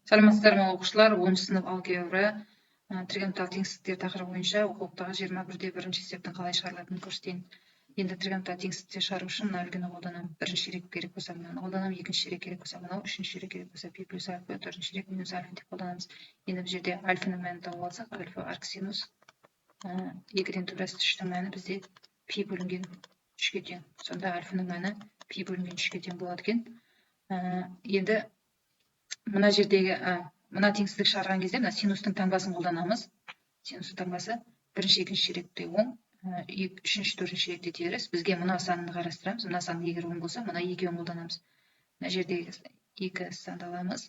Саламатсыздар ма, оқушылар? 10 сынып алгебра тригонометриялық теңсіздіктер тақырыбы бойынша оқулықтағы 21-де бірінші есептің қалай шығарылатынын көрсетейін. Енді тригонометриялық теңсіздіктер шығару үшін мына үлгіні қолданамын. Бірінші ширек керек болса мынаны қолданамын, екінші ширек керек болса мынау, үшінші ширек керек болса пи плюс альфа, төртінші ширек минус альфа деп қолданамыз. Енді бұл жерде альфаның мәнін тауып алсақ, альфа арксинус 2-ден түбір асты 3-тің мәні бізде пи бөлінген 3-ке тең. Сонда альфаның мәні пи бөлінген 3-ке тең болады екен. Енді мына жердегі мына теңсіздік шығарған кезде мына синустың таңбасын қолданамыз. Синустың таңбасы бірінші, екінші ширекте оң, үшінші, төртінші ширекте теріс. Бізге мына санын қарастырамыз. Мына сан егер оң болса, мына екеуін қолданамыз. Мына жердегі екі санды аламыз.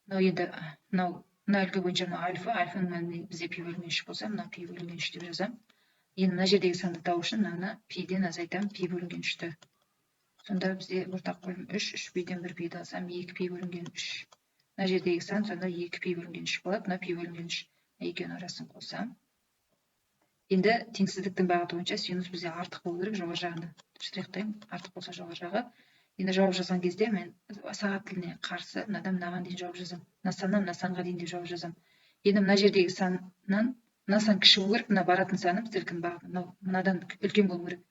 Мынау енді мынау мына үлгі бойынша мына альфа, альфаның мәні бізде пи бөлінген 3 болса, мына пи бөлінген 3 деп жазамын. Енді мына жердегі санды табу үшін мынаны пиден азайтамын, пи бөлінген 3-ті. Сонда бізде ортақ бөлім 3, 3 пиден 1 пиді алсам, 2 пи бөлінген 3. Мына жердегі сан сонда 2 пи бөлінген 3 болады, мына пи бөлінген 3. Екеуінің арасын қосам. Енді теңсіздіктің бағыты бойынша синус бізде артық болу керек, жоғары жағында. Штрихтаймын, артық болса жоғары жағы. Енді жауап жазған кезде мен сағат тіліне қарсы мынадан мынаған дейін жауап жазамын. Мына саннан мына санға дейін деп жауап жазамын. Енді мына жердегі саннан мына сан кіші болу керек, мына баратын саным стрелкінің бағыты мынау мынадан үлкен болу керек.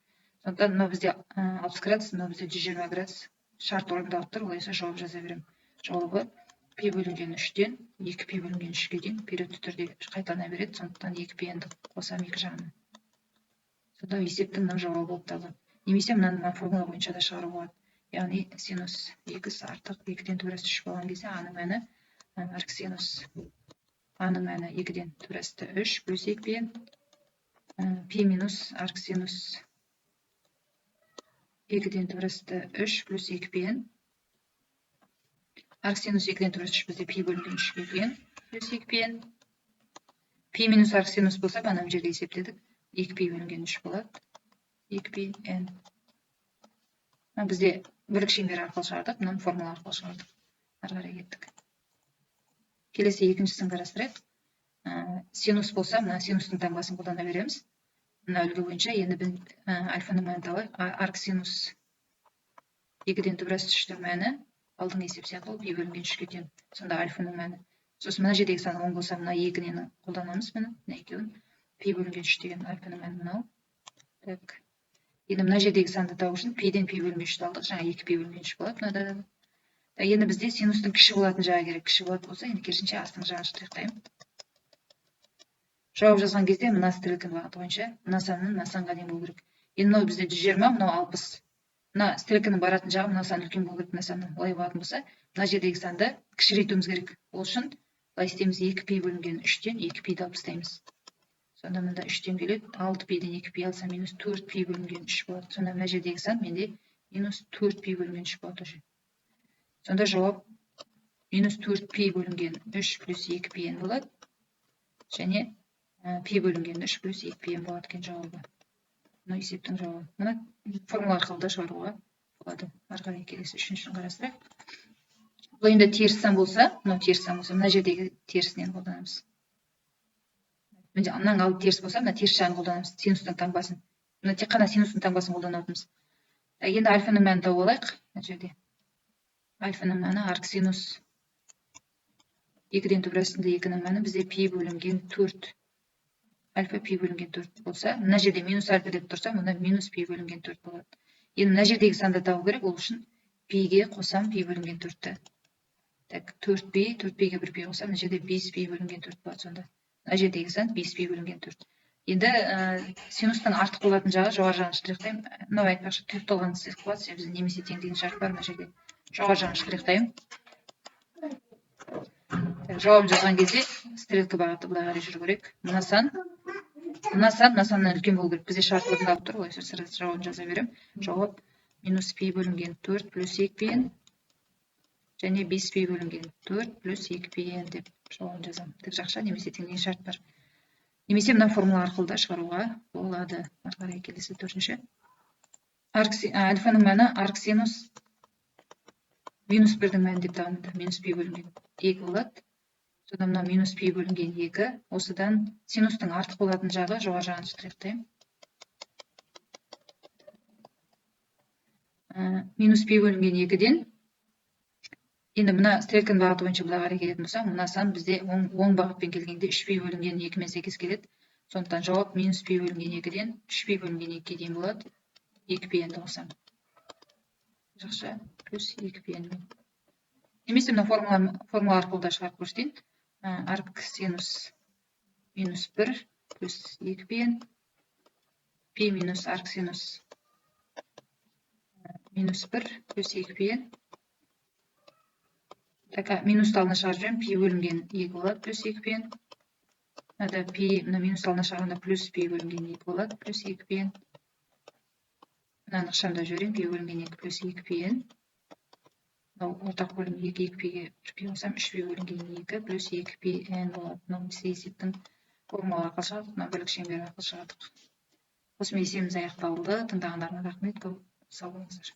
Сондықтан мынау бізде 60 градус, мынау бізде 120 градус. Шарт орындалып тұр, олай болса жауап жаза беремін. Жауабы пи бөлінген 3-тен 2 пи бөлінген 3-ке дейін периодты түрде қайталана береді. Сондықтан 2 пи енді қосамын екі жағына. Сонда есептің мынау жауабы болып табылады. Немесе мынаны мына формула бойынша да шығаруға болады. Яғни синус 2 артық 2-ден түбір асты 3 болған кезде аның мәні арксинус аның мәні 2-ден түбір асты 3 плюс 2 пи пи минус арксинус 2-ден түбір асты 3 плюс 2 пи арксинус 2-ден түбір асты 3 бізде пи бөлінген 3-ке тең плюс 2 пи пи минус арксинус болса, ана мына жерде есептедік, 2 пи бөлінген 3 болады, 2 пи n. Бізде бірлік шеңбер арқылы шығардық, мынаны формула арқылы шығардық. Ары қарай кеттік. Келесі екіншісін қарастырайық. Синус болса, мына синустың таңбасын қолдана береміз. Мына үлгі бойынша енді біз альфаның мәнін табайық. Арксинус 2-ден түбір асты 3-тің мәні алдыңғы есеп сияқты пи бөлінген 3-ке тең. Сонда альфаның мәні. Сосын мына жердегі сан оң болса, мына екінені қолданамыз, міне, мына екеуін. Пи бөлінген 3 деген альфаның мәні мынау. Так. Енді мына жердегі санды табу үшін пиден пи бөлінген 3-ті алдық. Жаңа 2 пи бөлінген 3 болады мынада. Енді бізде синустың кіші болатын жағы керек. Кіші болатын болса, енді керісінше астыңғы жағын штрихтаймын. Жауап жазған кезде мына стрелкінің бағыты бойынша мына саннан мына санға дейін болу керек. Енді мынау бізде 120, мынау 60. Мына стрелкінің баратын жағы мына сан үлкен болу керек мына саннан. Олай болатын болса, мына жердегі санды кішірейтуіміз керек. Ол үшін былай істейміз: 2 пи бөлінген 3-тен 2 пиді алып тастаймыз. Сонда мында 3-тен келеді, 6 пиден 2 пи алсам минус 4 пи бөлінген 3 болады. Сонда мына жердегі сан менде минус 4 пи бөлінген 3 болады уже. Сонда жауап минус 4 пи бөлінген 3 плюс 2 пи n болады. Және пи бөлінген 3 плюс 2 пи n болады екен жауабы. Мына есептің жауабы. Мына формула арқылы да шығаруға болады. Ары қарай келесі үшіншісін қарастырайық. Бұл енді теріс сан болса, мынау теріс сан болса, мына жердегі терісінен қолданамыз. Мынаның алды теріс болса, мына теріс жағын қолданамыз, синустың таңбасын. Мына тек қана синустың таңбасын қолданатынбыз. Енді альфаның мәнін тауып алайық. Мына жерде альфаның мәні арксинус 2-ден түбір астында 2-нің мәні бізде пи бөлінген 4. Альфа пи бөлінген 4 болса, мына жерде минус альфа деп тұрса, мында минус пи бөлінген 4 болады. Енді мына жердегі санды табу керек, ол үшін пиге қосам пи бөлінген 4-ті. Так, 4 пи, 4 пиге 1 пи қосам, мына жерде 5 пи бөлінген 4 болады сонда. Мына жердегі сан 5 пи бөлінген 4. Енді синустың артық болатын жағы жоғары жағын штрихтаймын. Мынау айтпақшы тұйықталған сызық болады, себебі немесе тең деген шарт бар мына жерде. Жоғары жағын штрихтаймын. Жауабын жазған кезде стрелка бағыты былай қарай жүру керек. Мына сан, мына сан, мына саннан үлкен болу керек. Бізде шарт орындалып тұр, олай сразу жауабын жаза беремін. Жауап минус пи бөлінген 4 плюс 2 пи n және 5 пи бөлінген 4 плюс 2 пи n деп жауабын жазамын. Тік жақша немесе тең деген шарт бар. Немесе мына формула арқылы да шығаруға болады. Ары қарай келесі төртінші. Альфаның мәні арксинус минус 1-дің мәні деп табамын. Минус пи бөлінген 2 болады. Сонда мынау минус пи бөлінген 2. Осыдан синустың артық болатын жағы жоғары жағын штрихтаймын. Минус пи бөлінген 2-ден Енді мына стрелканың бағыты бойынша былай қарай келетін болсақ, мына сан бізде оң бағытпен келгенде үш пи бөлінген екімен сәйкес келеді. Сондықтан жауап минус пи бөлінген екіден үш пи бөлінген екіге дейін болады. Екі пи н-ді қосамын. Жақша плюс екі пи н. Немесе мына формула арқылы да шығарып көрсетейін. Арксинус минус бір плюс екі пи н, пи минус арксинус минус бір плюс екі пи н. Так, минусты алдына шығарып жіберемін, пи бөлінген екі болады плюс екі пи н. Мынада пи, мына минусты алдына шығарғанда плюс пи бөлінген екі болады плюс екі пи н. Мынаны ықшамдап жіберемін, пи бөлінген екі плюс екі пи н. Мынау ортақ бөлім екі, екі пиге бір пи қосамын, үш пи бөлінген екі плюс екі пи н болады. Мынау есептің формула арқылы шығардық, мына бірлік шеңбер арқылы шығардық. Осымен есебіміз аяқталды. Тыңдағандарыңа рахмет, көп сау болыңыздар.